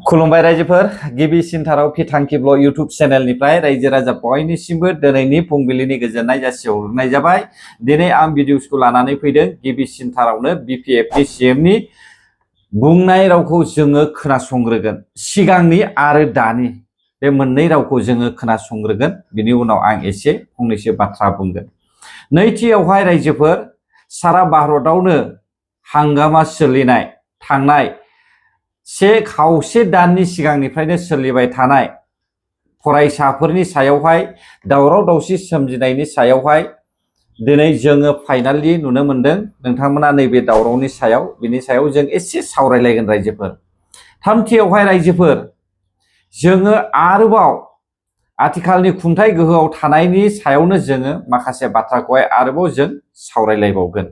खुलुमबाय रायजोफोर गिबिसिनथाराव फिथांखि ब्लग इउट्यूब चेनेलनिफ्राय रायजो राजा बयनिसिमबो दिनैनि फुंबिलिनि गोजोननाय जासिहरनाय जाबाय। दिनै आं भिडिअसखौ लानानै फैदों गिबिसिनथारावनो बिपिएफनि सीएमनि बुंनाय रावखौ जोङो खोनासंग्रोगोन। सिगांनि आरो दानि बे मोननै रावखौ जोङो खोनासंग्रोगोन, बिनि उनाव आं एसे फंनैसो बाथ्रा बुंगोन। नैथियावहाय रायजोफोर सारा भारतआवनो हांगामा सोलिनाय थांनाय से खावसे दाननि सिगांनिफ्रायनो सोलिबाय थानाय फरायसाफोरनि सायावहाय दावराव दावसि सोमजिनायनि सायावहाय दिनै जोङो फाइनालि नुनो मोनदों। नोंथांमोना नैबे दावरावनि सायाव बिनि सायाव जों एसे सावरायलायगोन रायजोफोर। थामथियावहाय रायजोफोर जोङो आरोबाव आथिखालनि खुंथाय गोहोआव थानायनि सायावनो जोङो माखासे बाथ्राखौहाय आरोबाव जों सावरायलायबावगोन।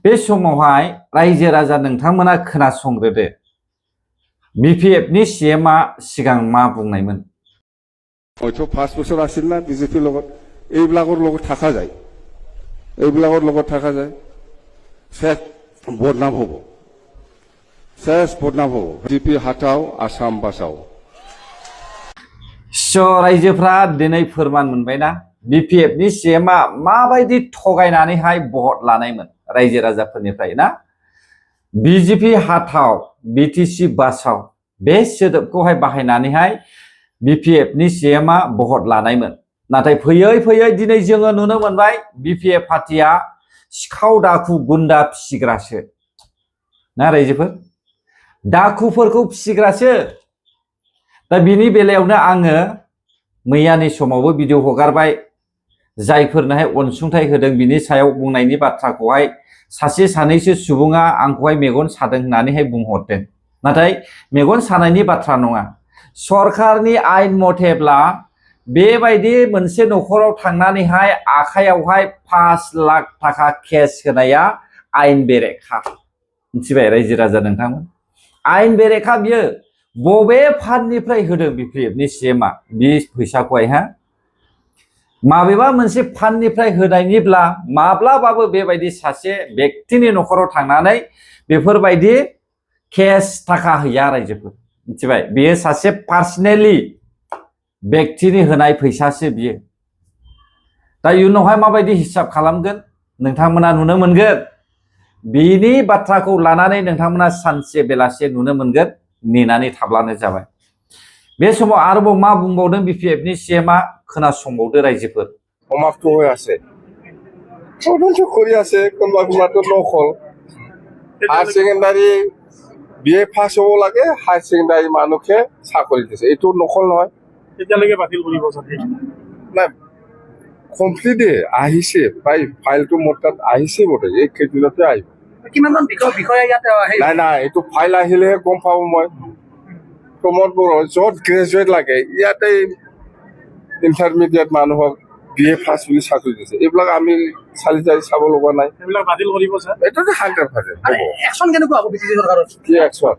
बे समावहाय रायजो राजा नोंथांमोना खोनासंग्रोदो। बिपिएफनि सीएमआ सिगां मा बुंनायमोन? হয়তো 5 বছর আছিল না বিজেপিৰ লগত, এইবিলাকৰ লগত থাকা যায়, এইবিলাকৰ লগত থাকা যায়, শেষ বদনাম হ'ব, শেষ বদনাম হ'ব। বিজেপি হাটাও, आसाम बासाও। रायजोफ्रा दिनै फोरमान मोनबायना बिपिएफनि सीएमआ माबायदि थगायनानैहाय भट लानायमोन रायजो राजाफोरनिफ्राय ना। बिजेपि हाथाव बिटिसि बासाव बे सोदोबखौहाय बाहायनानैहाय बिपिएफनि सीएमआ भट लानायमोन। नाथाय फैयै फैयै दिनै जोङो नुनो मोनबाय बिपिएफ पार्टिया सिखाव दाखु गुन्डा फिसिग्रासो ना रायजोफोर, दाखुफोरखौ फिसिग्रासो। दा बिनि बेलायावनो आङो मैयानि समावबो भिडिअ हगारबाय, जायफोरनोहाय अनसुंथाइ होदों बिनि सायाव बुंनायनि बाथ्राखौहाय सासे सानैसो सुबुङा आंखौहाय मेगन सादों होननानैहाय बुंहरदों। नाथाय मेगन सानायनि बाथ्रा नङा। सरकारनि आयेन मथेब्ला बेबायदि मोनसे न'खराव थांनानैहाय आखायावहाय 5 लाख थाखा केस होनाया आयेन बेरेखा। मिथिबाय रायजो राजा नोंथांमोन, आयेन बेरेखा बियो। बबे फान्डनिफ्राय होदों बिपिएफनि सीएमआ बे फैसाखौहाय? माबेबा मोनसे फान्डनिफ्राय होनायनिब्ला माब्लाबाबो बेबायदि सासे व्यक्तिनि न'खराव थांनानै बेफोरबायदि केस थाखा हैया रायजोफोर। मिथिबाय, बेयो सासे पार्सनेलि व्यक्तिनि होनाय फैसासो बियो। दा इयुनावहाय माबायदि हिसाब खालामगोन नोंथांमोना नुनो मोनगोन। बिनि बाथ्राखौ लानानै नोंथांमोना सानसे बेलासे नुनो मोनगोन, नेनानै थाब्लानो जाबाय। बे समाव आरोबाव मा बुंबावदों बिपिएफनि सीएमआ खोनासंबावदो रायजोफोर। সমাপ্ত হৈ আছে, তদন্ত কৰি আছে, কোনোবা কোনোবাটো নকল। হায়াৰ ছেকেণ্ডাৰী বিএ পাছ হ'ব লাগে, হায়াৰ ছেকেণ্ডাৰী মানুহকে চাকৰি দিছে, এইটো নকল নহয়। এতিয়ালৈকে বাতিল কৰিব চাগে নাই, কমপ্লিট আহিছে, ফাইলটো মোৰ তাত আহিছে বোধ হয়, এই কেইদিনতে আহিব। কিমানজন বিষয়া ইয়াত নাই নাই, এইটো ফাইল আহিলেহে গম পাব মই। প্ৰমোদ বড়ো য'ত গ্ৰেজুৱেট লাগে ইয়াতে ইণ্টাৰমিডিয়েট মানুহক বিএ পাছ বুলি চাকৰি দিছে, এইবিলাক আমি চালি জাৰি চাব লগা নাই। এইবিলাক বাতিল কৰিব ছাৰ, এইটোতো 100%। একশ্যন কেনেকুৱা হ'ব বিজেপি চৰকাৰৰ? কি একশ্যন?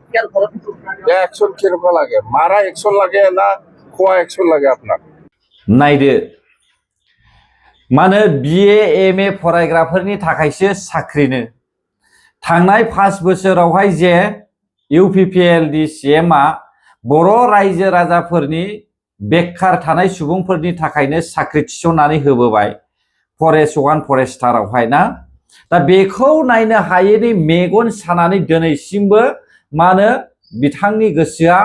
একশ্যন কেনেকুৱা লাগে? মাৰা একশ্যন লাগে না খোৱা একশ্যন লাগে আপোনাক? नायदो, मानो बिए एमए फरायग्राफोरनि थाखायसो साख्रिनो। थांनाय 5 बोसोरावहाय जे इउपिपिएलनि सीएमआ बर' रायजो राजाफोरनि बेकार थानाय सुबुंफोरनि थाखायनो साख्रि थिसननानै होबोबाय फरेस्ट 1 फरेस्टारावहाय ना। दा बेखौ नायनो हायैनि मेगन सानानै दिनैसिमबो मानो बिथांनि गोसोआ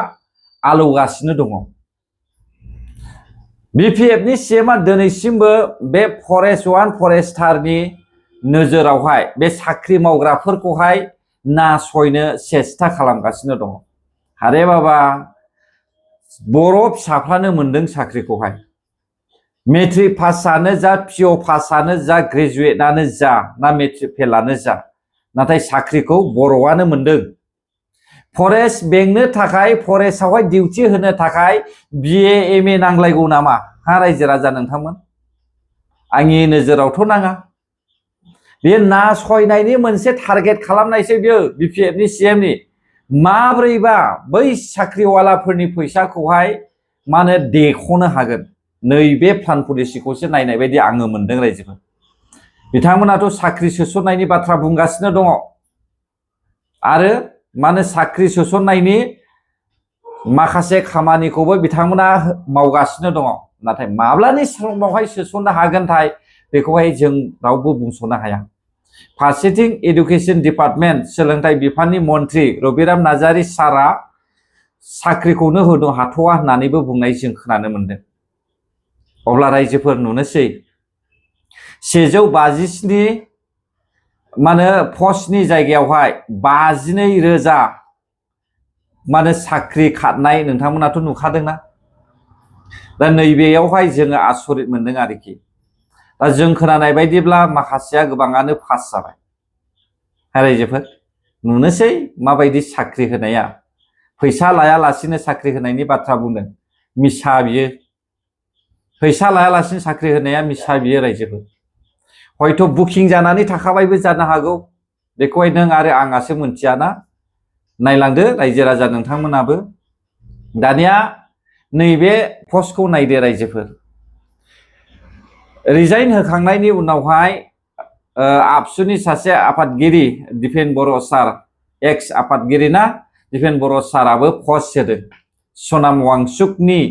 आलौगासिनो दङ। बिपिएफनि सीएमआ दिनैसिमबो बे फरेस्ट 1 फरेस्टारनि नोजोरावहाय बे साख्रि मावग्राफोरखौहाय नासयनो सेस्था खालामगासिनो दङ। आरे बाबा, बर' फिसाफ्रानो मोनदों साख्रिखौहाय। मेट्रिक पासआनो जा, पिअ पासआनो जा, ग्रेजुवेटआनो जा ना मेट्रिक फेलानो जा, नाथाय साख्रिखौ बर'आनो मोनदों। फरेस्ट बेंनो थाखाय, फरेस्टआवहाय डिउटि होनो थाखाय बिए एमए नांलायगौ नामा रायजो राजा नोंथांमोन? आंनि नोजोरावथ' नाङा। बेयो नासयनायनि मोनसे टारगेट खालामनायसो बियो बिपिएफनि सीएमनि। माब्रैबा बै साख्रिवालाफोरनि फैसाखौहाय मानो देख'नो हागोन, नैबे प्लान पलिसिखौसो नायनाय बायदि आङो मोनदों रायजोफोर। बिथांमोनाथ' साख्रि सोसननायनि बाथ्रा बुंगासिनो दङ। आरो माने साख्रि सोसननायनि माखासे खामानिखौबो बिथांमोना मावगासिनो दङ नाथाय माब्लानि समावहाय सोसननो हागोनथाय बेखौहाय जों रावबो बुंस'नो हाया फारसेथिं एडुकेशन डिपार्टमेन्ट सोलोंथाइ बिफाननि मन्थ्रि रबिराम नार्जारि सारआ साख्रिखौनो होनो हाथ'वा होननानैबो बुंनाय जों खोनानो मोनदों अब्ला रायजोफोर नुनोसै 157 माने पस्टनि जायगायावहाय 52,000 माने साख्रि खारनाय नोंथांमोनाथ' नुखादोंना दा नैबेयावहाय जोङो आसरित मोनदों आरोखि दा जों खोनानाय बायदिब्ला माखासेया गोबाङानो पास जाबाय रायजोफोर नुनोसै माबायदि साख्रि होनाया फैसा लायालासिनो साख्रि होनायनि बाथ्रा बुंदों मिसा बियो फैसा लायालासिनो साख्रि होनाया मिसा बियो रायजोफोर हयथ' बुकिं जानानै थाखाबायबो जानो हागौ बेखौहाय नों आरो आंहासो मोनथियाना नायलांदो रायजो राजा नोंथांमोनाबो दानिया नैबे पस्टखौ नायदो रायजोफोर रिजाइन होखांनायनि उनावहाय आबसुनि सासे आफादगिरि दिपेन बर' सार एक्स आफादगिरि ना दिपेन बर' साराबो पस्ट होदों सनाम वांचुकनि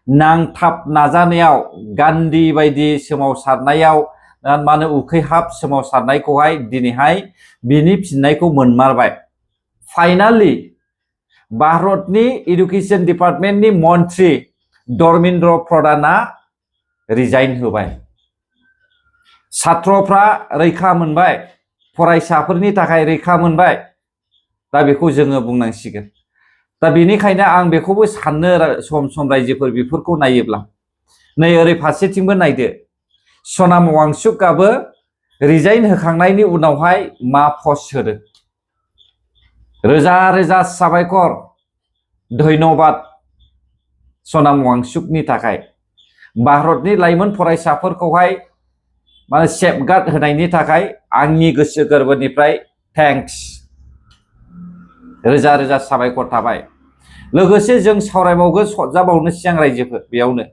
नांथाब नाजानायाव गान्धी बायदि सोमावसारनायाव माने उखैहाब सोमावसारनायखौहाय दिनैहाय बिनि फिननायखौ मोनमारबाय फाइनाली भारतनि एडुकेशन डिपार्टमेन्टनि मन्थ्रि धर्मेन्द्र प्रधानआ रिजाइन होबाय छात्रफ्रा रैखा मोनबाय फरायसाफोरनि थाखाय रैखा मोनबाय दा बेखौ जोङो बुंनांसिगोन दा बेनिखायनो आं बेखौबो साननो सम सम रायजोफोर बेफोरखौ नायोब्ला नै ओरै फारसेथिंबो नायदो सनाम वांचुकआबो रिजाइन होखांनायनि उनावहाय मा पस्ट होदों रोजा रोजा साबायखर धन्यबाद सनाम वांचुकनि थाखाय भारतनि लाइमोन फरायसाफोरखौहाय माने सेफगार्ड होनायनि थाखाय आंनि गोसो गोरबोनिफ्राय थेंक्स रोजा रोजा साबायखर थाबाय लोगोसे जों सावरायबावगोन सरजाबावनो सिगां रायजोफोर बेयावनो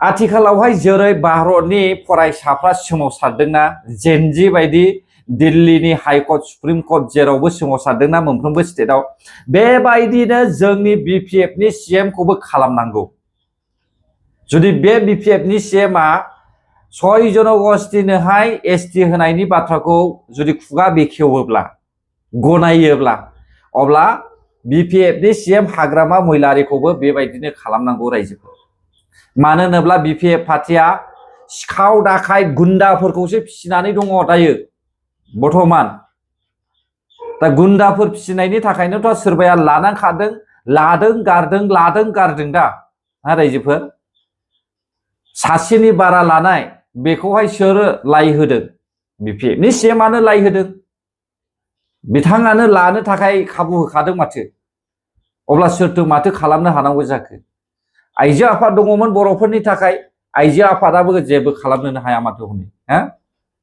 आथिखालावहाय जेरै भारतनि फरायसाफ्रा सोमावसारदोंना जेनजि बायदि दिल्लीनि हाइकर्ट सुप्रिम कर्ट जेरावबो सोमावसारदोंना मोनफ्रोमबो स्टेटआव बेबायदिनो जोंनि बिपिएफनि सिएमखौबो खालामनांगौ जुदि बे बिपिएफनि सिएमआ 6 जनगोष्ठीनोहाय एसटि होनायनि बाथ्राखौ जुदि खुगा बेखेवोब्ला गनायोब्ला अब्ला बिपिएफनि सिएम हाग्रामा महिलारिखौबो बेबायदिनो खालामनांगौ रायजोफोर मानो होनोब्ला बिपिएफ पार्टिया सिखाव दाखाय गुन्दाफोरखौसो फिसिनानै दङ दायो बर्थमान दा गुन्दाफोर फिसिनायनि थाखायनोथ' सोरबाया लानांखादों लादों गारदों दा रायजोफोर सासेनि बारा लानाय बेखौहाय सोर लाय होदों बिपिएफनि सिएमआनो लाय होदों बिथाङानो लानो थाखाय खाबु होखादों माथो अब्ला सोरथो माथो खालामनो हानांगौ जाखो आइजो आफाद दङमोन बर'फोरनि थाखाय आइजो आफादाबो जेबो खालामनो हाया माथो हनै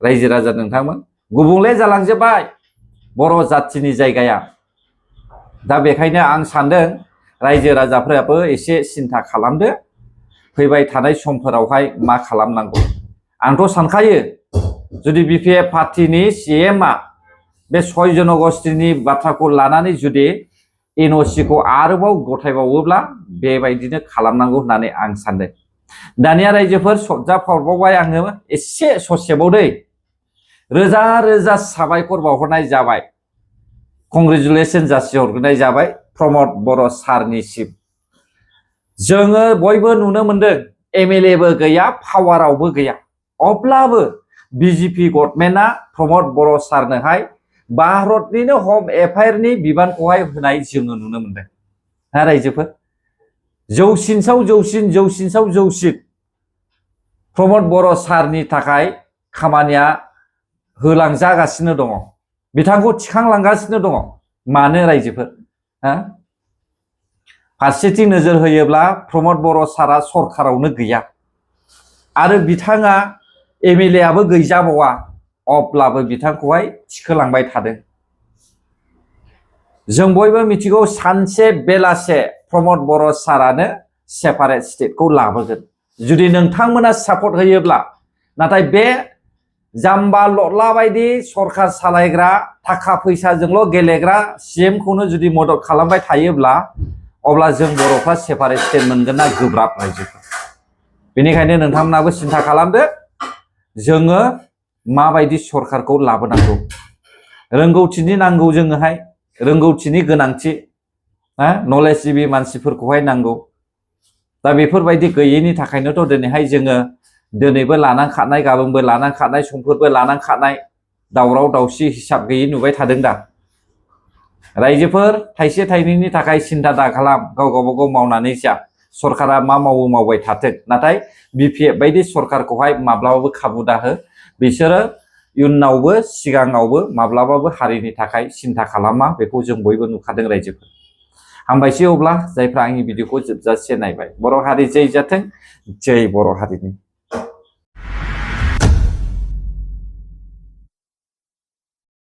रायजो राजा नोंथांमोन गुबुंले जालांजोबबाय बर' जाथिनि जायगाया दा बेखायनो आं सानदों रायजो राजाफ्राबो एसे सिन्था खालामदो फैबाय थानाय समफोरावहाय मा खालामनांगौ आंथ' सानखायो जुदि बिपिएफ पार्टिनि सिएमआ बे 6 जनगोष्ठीनि बाथ्राखौ लानानै जुदि एनअसिखौ आरोबाव गथायबावोब्ला बेबायदिनो खालामनांगौ होननानै आं सानदों दानिया रायजोफोर सरजाफावबावबाय आङो एसे ससेबावदै रोजा रोजा साबायखर बावहरनाय जाबाय कंग्रेचुलेसन जासिहरनाय जाबाय प्रमद बर' सारनिसिम जोङो बयबो नुनो मोनदों एमएलएबो गैया पावारावबो गैया अब्लाबो बिजेपि गभर्नमेन्टआ प्रमद बर' सारनोहाय भारतनिनो हम एफायारनि बिबानखौहाय होनाय जोङो नुनो मोनदों रायजोफोर जौसिनसाव जौसिन प्रमद बर' सारनि थाखाय खामानिया होलांजागासिनो दङ बिथांखौ थिखांलांगासिनो दङ मानो रायजोफोर फारसेथिं नोजोर होयोब्ला प्रमद बर' सारा सरकारावनो गैया आरो बिथाङा एमएलएआबो गैजाबावा अब्लाबो बिथांखौहाय थिखोलांबाय थादों जों बयबो मिथिगौ सानसे बेलासे प्रमद बर' सारानो सेपारेट स्टेटखौ लाबोगोन जुदि नोंथांमोना सापर्ट होयोब्ला नाथाय बे जाम्बा ल'ला बायदि सरखार सालायग्रा थाखा फैसाजोंल' गेलेग्रा CMखौनो जुदि मदद खालामबाय थायोब्ला अब्ला जों बर'फ्रा सेपारेट स्टेट मोनगोन ना गोब्राब रायजोफोर। बेनिखायनो नोंथांमोनाबो सिन्था खालामदो जोङो माबायदि सरखारखौ लाबोनांगौ। रोंगौथिनि नांगौ जोङोहाय, रोंगौथिनि गोनांथि, नलेजजिबि मानसिफोरखौहाय नांगौ। दा बेफोरबायदि गैयैनि थाखायनोथ' दिनैहाय जोङो दिनैबो लानानै खारनाय, गाबोनबो लानानै खारनाय, समफोरबो लानानै खारनाय, दावराव दावसि हिसाब गैयै नुबाय थादों दा। रायजोफोर थाइसे थाइनैनि थाखाय सिन्था दा खालाम, गाव गावबागाव मावनानै जा। सरकारा मा मावो मावबाय थाथों, नाथाय BPF बायदि सरकारखौहाय माब्लाबाबो खाबु दाहो। बिसोरो इयुनावबो सिगाङावबो माब्लाबाबो हारिनि थाखाय सिन्था खालामा, बेखौ जों बयबो नुखादों रायजोफोर। हामबायसै अब्ला जायफ्रा आंनि भिडिअखौ जोबजासे नायबाय। बर' हारि जै जाथों, जै बर' हारिनि।